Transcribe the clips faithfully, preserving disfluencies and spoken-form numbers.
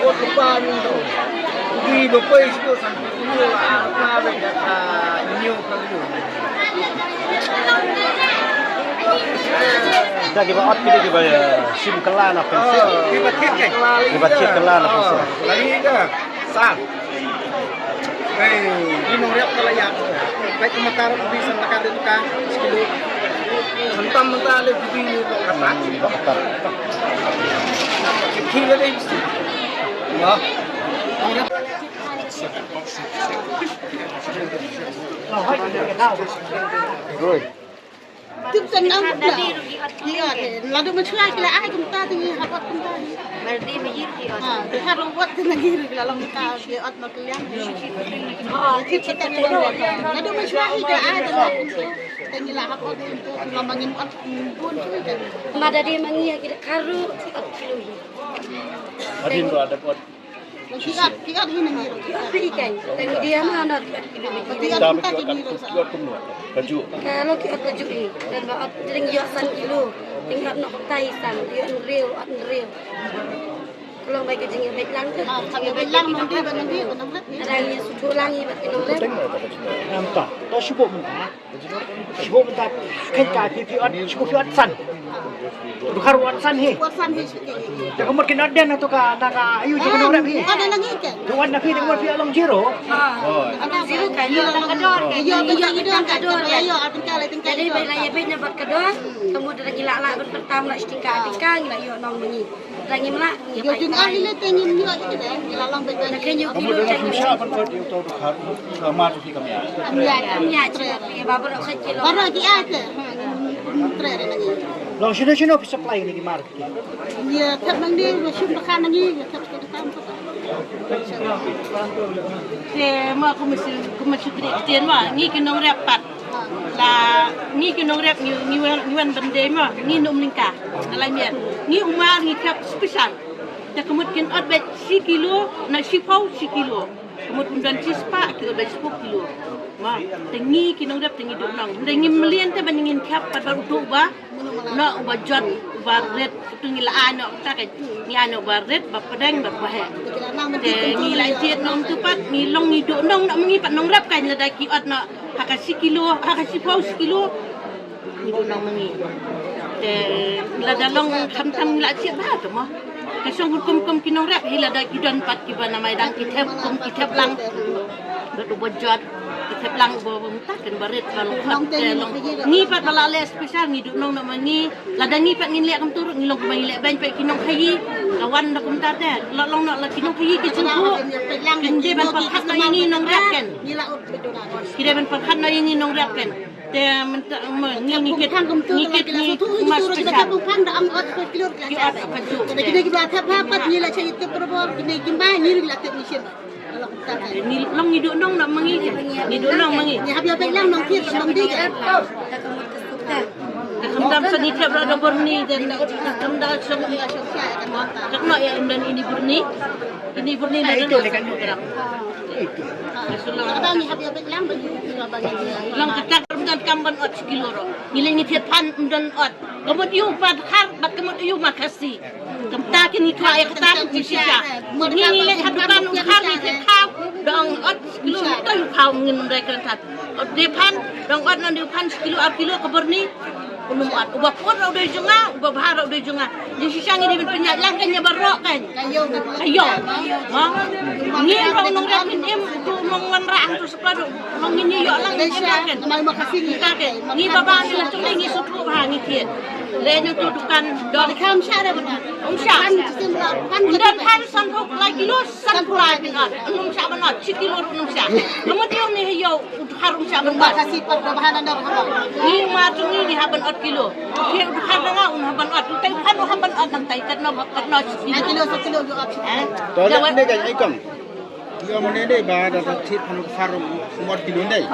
Kot lupa ni tu. Di bepai situ sampai tu lah. Apa benda ka new perlu. Kita kiba ot kita kiba, eh, shim kala na pensi. Kiba kit ke? Kiba kit kala na pensi. Lagi ke? Sang. Hei, di nong riap kala ya. Baik kematar di santakar itu ka sekilo. Hentam mentah le di kata. Kecil le. Wah. Tip sen am pla. Ki ot, eh, lada ma chwa ki la ai kumta te ngi hap ot kumta. Mardi ma yir ki ot. Ha, te har ot te na ngi ri la long ta ki ot ma kliang. Ha, tip sen am. Lada ma chwa ki la ai te na. Te ngi la hap ot kumta, la ma ngin ot bun tu te. Ma da di ma ngi ki da karu ot kilo hi. Adin ro ada ot. Ki ot, ki ot hi na ngi ro. Ki ot hi kan. Tang dia ma na ki ot kilo. Ki ot kumta ki ngi ro. Ki ot kumno? Kaju. Ka lo ki ot kaju hi. Dan ba ot dring yo san kilo. Ting ot no tai san. Yo nreu, ot nreu. Long bai ka jing ya bek lang ka. Ah, ka bek lang nong di ba nong di ba nong rat. Ada ni su tu lang i ba ki nong rat. Nampak. To sibuk mentah. Shu mynta khein ka phi phi ot, shu phi ot san. Dkhar ot san hi. Ot san hi shu ki. Te ka mut kin ot den to ka na ka ayu jong nong rep hi. Ot na ngi ke. Te ot na phi te ka mut phi ot long zero. Ot long zero ka yo ka dor. Yo ka dor ka dor. Yo atin ka le tin ka. Jadi bai la ya bai na bat ka dor. Ka mut da ngi la la ban pertam la stika tika ngi la yo nong ngi. Tang im lah, yo jing ah ile tang im yo ile ngi la long bek. Ka nyu kilo tang im. Sha ban ot yu to dkhar. Ka ma tu ki kam ya. Kam ya, kam ya, tre. Ba ba ro kilo. Ba ro ki ah ke. Tre re ngi. Long shino shino phi supply ni ki mar ki. Ye thep nang ni, shim dkhar nang ni, ye thep ki dkhar. Te ma kumasi kumasi kri ten ma ngi ki nong rep pat. La ngi ki nong rep ngi, ngi wan, ngi wan ban dei ma, ngi num ningka. Na lai mian. Ngi umar ngi kap special. Te ka mut kin ot bek shi kilo, na shi pau shi kilo. Ka mut um don shi spah ki ot bek shi pau kilo. Ma, te ngi ki nong rep te ngi duk nong. Te ngi mlien te ban ngin kap pat ban utu ba. Noh uba jot uba rit, tu ngi la ai noh kata ka, ngi ai noh uba rit ba pdeng ba pahek. Te ngi la jied nong tu pat ngi long ngi duh nong noh ma ngi pat nong rep ka, lada ki ot noh ha ka shi kilo, ha ka shi pau shi kilo. Ngi duh nong ma ngi. Te lada long khamtam ngi la jied bha tu mo. Ka shong kum kum ki nong rep hi, lada ki don pat kiba namar dang ki thep kum ki thep lang. Ba tu ba jot ki thep lang ba ba mynta kan ba rit ba long khot te long. Ngi pat ba la leh special ngi duh nong noh ma ngi. Lada ngi pat ngin leh kumtu ruh ngi long kumba ngi leh beiñ pat ki nongkhaïi. La wan da kumta te la long noh la ki nongkhaïi ki jingkhuh. Kin dei ban pyrkhat noh ïa ngi nong rep kan. Ki dei ban pyrkhat noh ïa ngi nong rep kan. Te mynta ma ngi ngi kit ngi kit ngi mas pisa. Ki ot ka ju. Te kine ki ba thep ha pat ngi la cha itip robor kine ki ba ngi la tip ngi shim. Ngi long ngi duh nong na ma ngi. Ngi duh nong ma ngi. Ngi hap ïa peit lang nong kit nong di. Ka kham dam sa ngi thep ra da borni den ka kham da sa ngi. Ka no ïa indan ini borni. Ini borni na itu lekan tu. Long kata ka ym don kam ban ot shi kilo ruh. Ngi leh ngi thied phan ym don ot. Ka mut ïa u Pathar bad ka mut ïa u Makhasi. Kumta kin ïa kata kin shisha. Ngi ngi leh ha dukan u Khar ngi thied khaw. Da ong ot shi kilo to ïa u khaw ngin ym dei kren tat. Ot dei phan, da ong ot nan dei phan shi kilo ar kilo ka byrni. Uba put ruh u dei jong nga, uba bha ruh u dei jong nga. Jingshisha ngi dei ban pynïaid lang kan ïa baroh kan. Ka ïoh. Ha? Ngi ruh u nongrep ngin im, utu u nongwanrah hangtu sa pla ruh. Ngi ïoh lang ngin im lang kan. Ngi ba ba ngi la jong ngi sngewthuh bha ngi thied. Leh ngi tu dukan dor. Ym shah. Ym don phan sanphew lai kilo, sanphew lai pynot. Ym shah ban ot, shi kilo ruh ym shah. Ka mut ïoh ne ha ïoh. U Dkhar um shah ban ot. Ngi ma tu ngi ngi hap ban ot kilo. Ki u Dkhar da nga un hap ban ot. Utai u Dkhar un hap ban ot nangtai katno katno shi kilo. Kilo sa kilo ju ot. To leh ne ka ai kam. Ki ong ne dei ba da ta thied phan u Dkhar um ot kilo dei. Na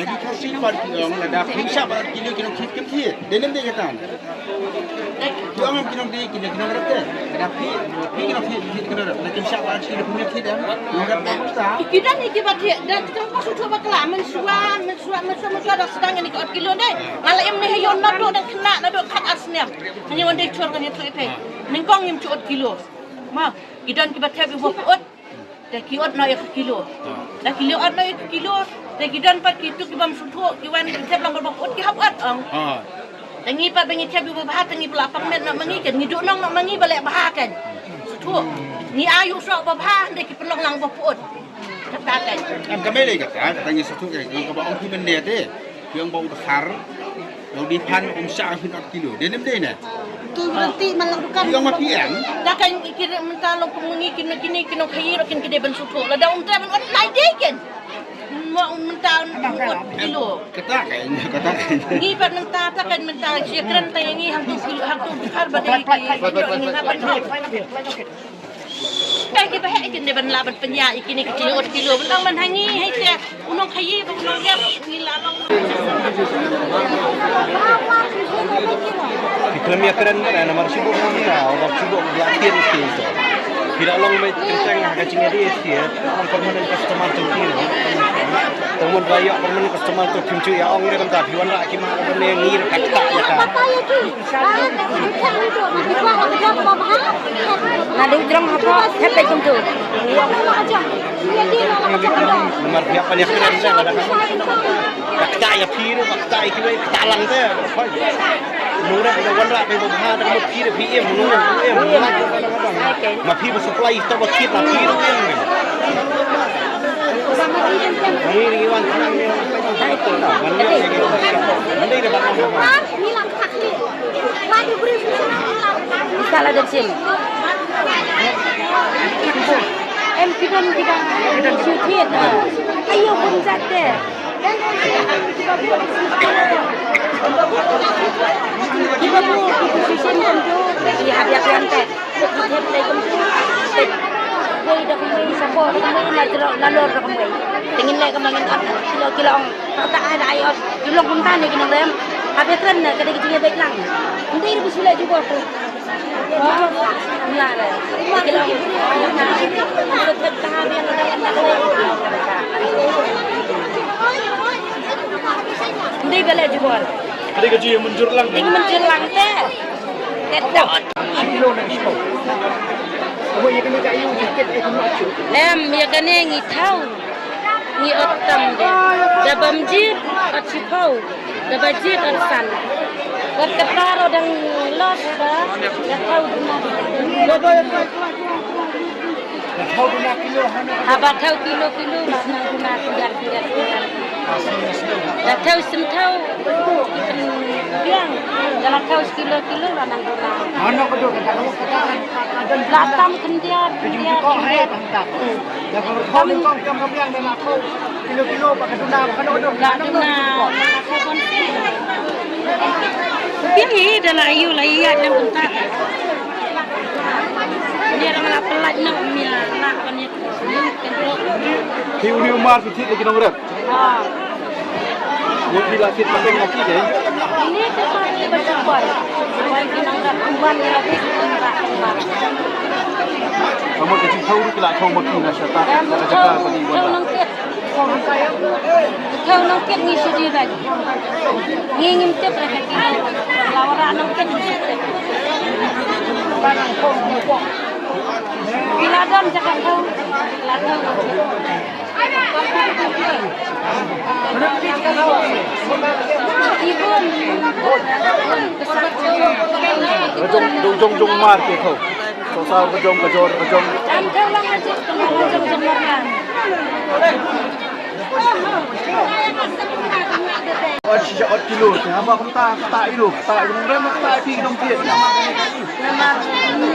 ki Khasi pat ki ong lada phi shah ban ot kilo ki nong thied kim thied. Dei lem dei kata. Ki ong ki nong dei ki nong rep te. Lada phi phi ki nong thied ki nong rep. Na kim shah ban ot kilo ki nong thied. Nong rep dei kumta. Ki don ki ba thied da tang ka su thu bakla men shuwa men shuwa men shuwa men shuwa da sdang ni ka ot kilo dei. Nga la im ni ha ïon na do da khynnah na do khat ar snem. Ni wan dei chor ka ni tu ipe. Nyngkong im chu ot kilo. Ma, ki don kiba thep ïa u baput. Te ki ot noh ïa ka kilo. Te ki ot noh ïa ka kilo. Te ki don pat kitu ki bym sngewthuh, ki wan ki thep lang baput, ki hap ot ong. Te ngi pat ba ngi thep ïa u babha, te ngi pla pang met noh ma ngi, kan ngi duh nong noh ma ngi ba leh bha kan. Sngewthuh. Ngi ai u soh babha, te ki pynlong lang baput. Kata kan. Em, ka mei lei kata, kata ngi sngewthuh kan, ngi kaba ong ki mynne te. Ki ong ba u dkhar, ba u dei phan um shah phin ot kilo. Dei ne ym dei ne? Tu berhenti malah dukan. Ki ong ma phi em? Dah kan kira mynta long kum ngi kine kine ki nongkhaïi ruh kin ki dei ban sngewthuh. Lada um treh ban ot lai dei kan. Mo mynta ot kilo. Kata kan, kata kan. Ngi pat mynta, ta kan mynta, shi kren ta ngi hangtu kilo, hangtu dkhar ba dei ki, ki, ki, ki, ki, Kai ki ba heh kin dei ban lah ban pynïaid ïa kine ki jingïaid kilo ban ong ban ha ngi hei te u nongkhaïi ba u nongrep ngi lah ban. Ki khlem ïakren ba namar shu buh ngi na, u dap shu buh la kien ki to. Ki da long mei kenteng ha ka jingïadei ïa ki, ong permanent customer to ki. Tang mon ba ïoh permanent customer to kim ju ïa ong ne kam ta phi wanrah ki ma ka ne ngi ka ta ïa ka. Nga dei u jrong hapoh, thep beit kumtu. Namar phi hap ban ïakren da lada ka ktah ïa phi ruh, ka ktah ïa kiwei, ktah lang te. Nongrim da wanrah beit ba bha da ka mut phi ruh phi im, nongrim im. Ma phi ba supply ïa kita ba kit la phi ruh im. Ngi ngi wan khnang ngi wan. Ai, tu. Wan ngi ngi wan. Mandai da ba. Salah dep sim. Em, ki don, ki don. Shu thied, ah. Ayo, pun jat te. Ki babu, ki babu, ki shu sien kumtu. Ki hap ïa pian te. Ki thied te kumtu. Te. Wei da kumwei, sapo da kumwei, na jrok, na lor da kumwei. Te ngin leh kumno ngin ot, kilo, kilo ong. Kata ai da ai ot, ki long kumta ne ki nongrem. Haba kren ne ka dei ki jingïabeit lang. Ym dei ruh ba shu leh jubor tu. Ym lah re. Ki long. Ym dei ba leh jubor. Ka dei ka jingmynjur lang. Dei mynjur lang te. Te dap. Em, ïa kane ngi thaw. Ngi ot tam de. Da bym jied, ot shiphew. Da ba jied, ot san. Wat kata ruh dang los ba. Da thaw duna. Haba thaw kilo kilo, la nang duna khyndiat khyndiat khyndiat. Da thaw shen thaw. Biang. Da la thaw kilo kilo, la nang duna. La tam khyndiat khyndiat khyndiat. Biang hi da la ïoh la ïaid lang kumta. Ni rang la pynlait noh mia la ban ïa. Hi uni u mar ki thied ki nongrep. Ngi phi la thied pateng ma ki dei. Ini tu ma ki ba jumpa. Wan ki nongrep wan ïa la thied ki nongrep. Ka mut ka jingthaw ruh ki la thaw ma ki na shata. Ka jaka ka dei wan. Thaw nongkit. Thaw nongkit ngi shu dei ban. Ngi ngim tip re ka ki. La wanrah nongkit ngi shu tip. Ki la don jaka thaw. Ki la thaw. Ka jong, jong, jong mar ki thaw. Sa sa ka jong, ka jor, ka jong. Ot shi ot kilo, te haba kumta, kata ilo, kata ilo, ngrem kata ilo, nong kiet. Namar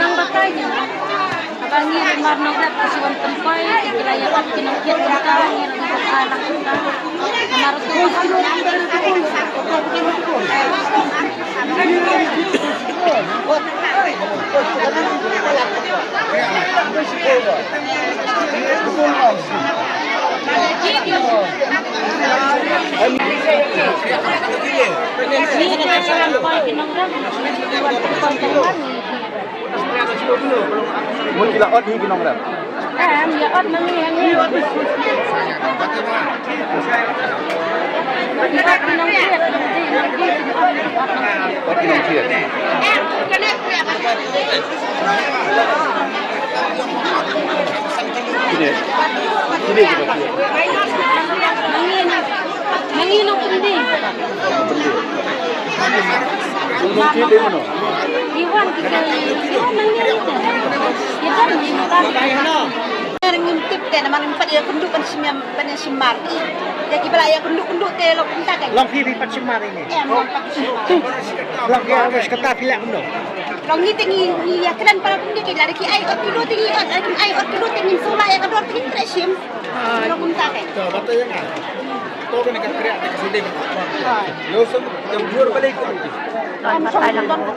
nang batai je. Haba ngi rit mar nong rit ka siwan tempai, ki la ïa ot ki nong kiet kumta, ngi rit mar ai lang kumta. Namar tu. Mo ki la ot hi ki nong rem. Em, ïa ot ma ngi, ïa ngi. Ot ki nong kiet. Ot ki nong kiet. Ini, ini kita. Nangin, nangin aku ini. Iwan kita, Iwan nangin kita. Kita nangin kita. Ngim tip te namar ngim pat ïa kynduh ban shim, ban shim mar. Ïa kiba la ïa kynduh kynduh te long kumta kan. Long phi phi pat shim mar ini. Em, long pat shim mar. Long phi, phi pat shim mar. Long ngi te ngi, ngi ïa kren para kumne ki lada ki ai ot kilo te ngi ot, lada kim ai ot kilo te ngin sngewlah ïa ka dor te ngi treh shim. Long kumta te. To, bata ïa nga. To kane ka kreh te ka sdang. Lo sngewthuh ïa u jur balei ki ot ki. Am song don ka.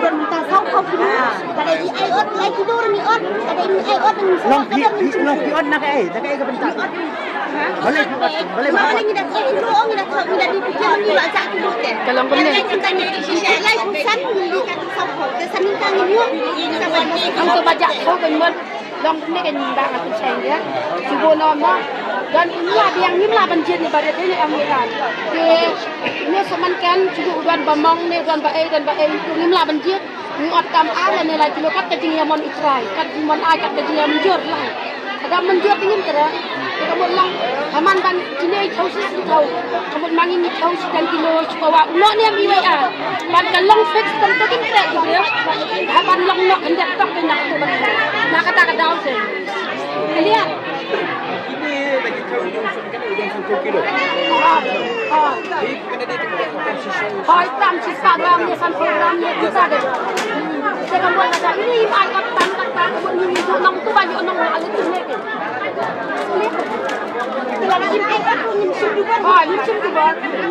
Don mynta saw khaw kilo. Lada i ai ot, lai kilo ngi ot. Lada i ai ot ngi sngewlah. Long phi, phi, long phi ot na kaei, na kaei ka bynta. Balei phi ot, balei phi ot. Ngi da thoh kilo, ngi da thoh, ngi da di phi kilo, ngi la jak kilo te. Ka long kumne. Lai kumsan, ngi li ka saw khaw. Te san ngi ka ngi ïoh. Ang to ba jak khaw kan mut. Long kumne kan ba ka tu chang ya. Sibo no mo. Don ini ada yang ngim lah ban jied ni ba dei ni am ni kan. Te ini semen kan, sibo don ba mong ni, don ba ei, don ba ei, ngim lah ban jied. Ngi ot tam ar lane lai kilo kat ka jingïamon i trai, kat jingmon ai, kat ka jingïamynjur lang. Ka da mynjur te ngim kren. Te ka mut long, ha man ban kine i thaw shi shi thaw. Ka mut ma ngi ngi thaw shi dan kilo shi kawa. U noh ne am i wei ar. Ban ka long fix kam to kim kren ki briew. Ha ban long noh khyndiat tok te na ka tu ban. Na kata ka daw te. Clear. Kine lagi thaw i long shi kan i long san phew kilo. Ah, ah. Hoi, tam shi sa gram ne san phew gram ne kita de. Te ka mut ka ini im ai ot tam ka tam ka mut ni ni nong tu ba ïoh nong la le tu ne ke. Hoi, ni chim tu ba.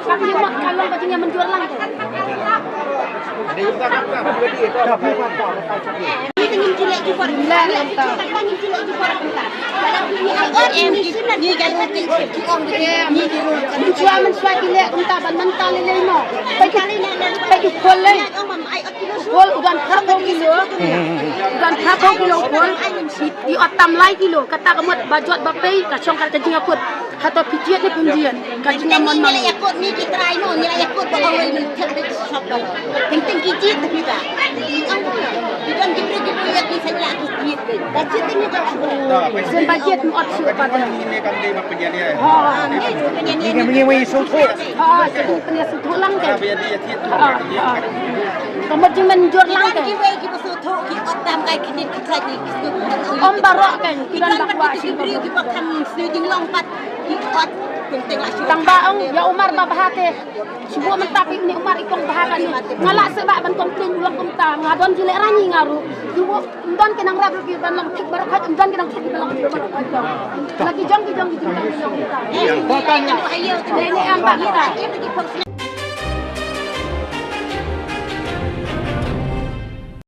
Ka ni mak ka long ka jingïamynjur lang ke. Ngi ka ngim ju leh jubor. Ngi ka ngim ju leh jubor kumta. Lada ngi ai ot ngi, ngi ka ruh ki, ki ong ki, ngi ki ruh. Mynshuwa, mynshuwa ki leh kumta ban mynta lei lei mo. Peit ki, peit ki phol lei. Phol u don phra phew kilo. U don phra phew kilo phol. I ot tam lai kilo. Kata ka mut ba jot ba pei ka shong ka jingïakut. Hato phi jied ne phim jied? Ka jingmon mali. Ngi la ïakut, ngi ki trai mo, ngi la ïakut ba ong wei men thep bit shop ba. Teng teng ki jied te phi ba. Ngi ong ki don ki briew ki briew ki sa la ki jied. Ba jied te ngi ba. Sen ba jied ot shuh ba. Ngi ne kam dei ba pynïaid ïa. Ha. Ngi ne kam dei ba pynïaid ïa. Ngi ne kam dei ba pynïaid ïa lang te. Ha. Ka mut jingmynjur lang te. Ki wei ki ba sngewthuh ki ot tam kai kine ki trai ki. Ym baroh kan ki don ba kwah shi. Ki ba kham sniew jinglong pat. Tang ba ong ïa u mar ba bha te. Shu buh mynta phi une u mar i kong bha kane. Nga lah seh ba ban complain u long kumta. Nga don jinglehraiñ nga ruh. Shu buh ym don ki nang rep ruh ki ban long thik baroh khoit, ym don ki nang thik ki ban long thik baroh khoit. La ki jong ki jong ki jingkam ki long kumta. Dei ne em ba kita.